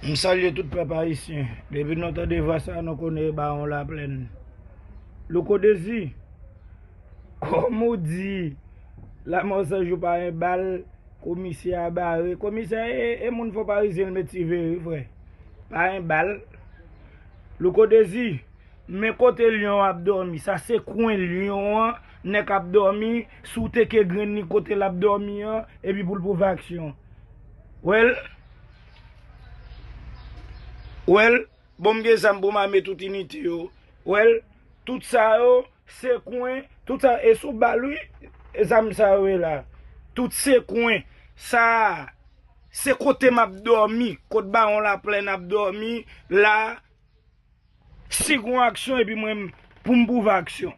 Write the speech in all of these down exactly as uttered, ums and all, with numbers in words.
M salye tout pèp ayisyen. Depi nou tande vwa sa, nou konnen e Bawon Laplèn. Louko Dezi, kòm ou di, Lanmò San Jou pa en bal, komisè a bare. Komisè e, e moun Fò Parizyen l met siveye, wi, frè. Pa en bal. Louko Dezi, men kote lyon ap dòmi. Sa se kwen lyon an, nèg ap dòmi, si w teke grenn li kote l ap dòmi an, epi pou l pwouve aksyon. Wè l. Wè l. Bon, m gen zam pou m ame tout inite yo. Wè l. Tout sa yo, se kwen, tout sa, e sou bal, wi, zam sa yo ye la. Tout se kwen. Sa, se kote m ap dòmi, kot Bawon Laplèn ap dòmi, la, si gon aksyon, epi mwen, pou m pwouve aksyon.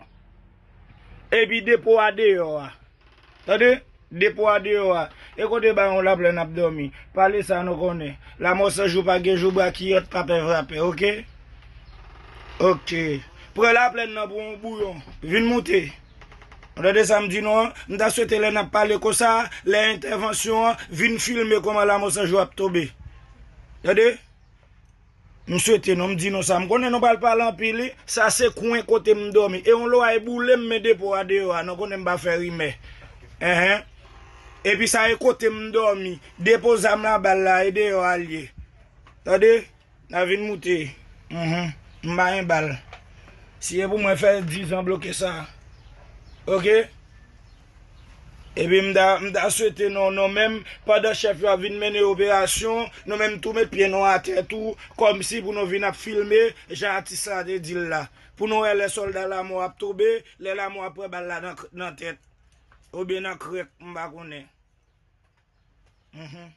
Epi depo a deyò a. Tande? Depo a deyò a. E kote Bawon Laplèn ap dòmi. Pale sa nou konnen. Lanmò San Jou pa gen jou bra kiyòt pa pè vrapè, oke? Oke. Pran Laplèn nan pou yon bouyon. Vin moute. Ou tande sa m di nou an? M ta swete lè n ap pale konsa, lè entèvansyon an, vin filme kòman Lanmò San Jou ap tonbe. Tande? M swete nou, m di nou sa. M konnen nou pral pale anpil, wi. Sa se kwen kote m dòmi. E yon lwa e boule m, men depo a deyò a. Nou konnen m pa fè rimè. Enhen. Epi sa e kote m dòmi. Depo zam la, bal la, e deyò a l ye. Tande? N a vin moute. Mhm. M pa en bal. Si e pou mwen fè diz an bloke sa. Oke? Epi m ta, m ta swete nou, nou menm, pandan chèf yo ap vin mennen operasyon, nou menm tou met pye nou atè tou, kòmsi pou nou vin ap filme, jan atis la te di l la. Pou nou wè lè sòlda Lanmò ap tonbe, lè Lanmò ap pran bal la nan, nan tèt. Oubyen nan krèk, m pa konnen. Mhm.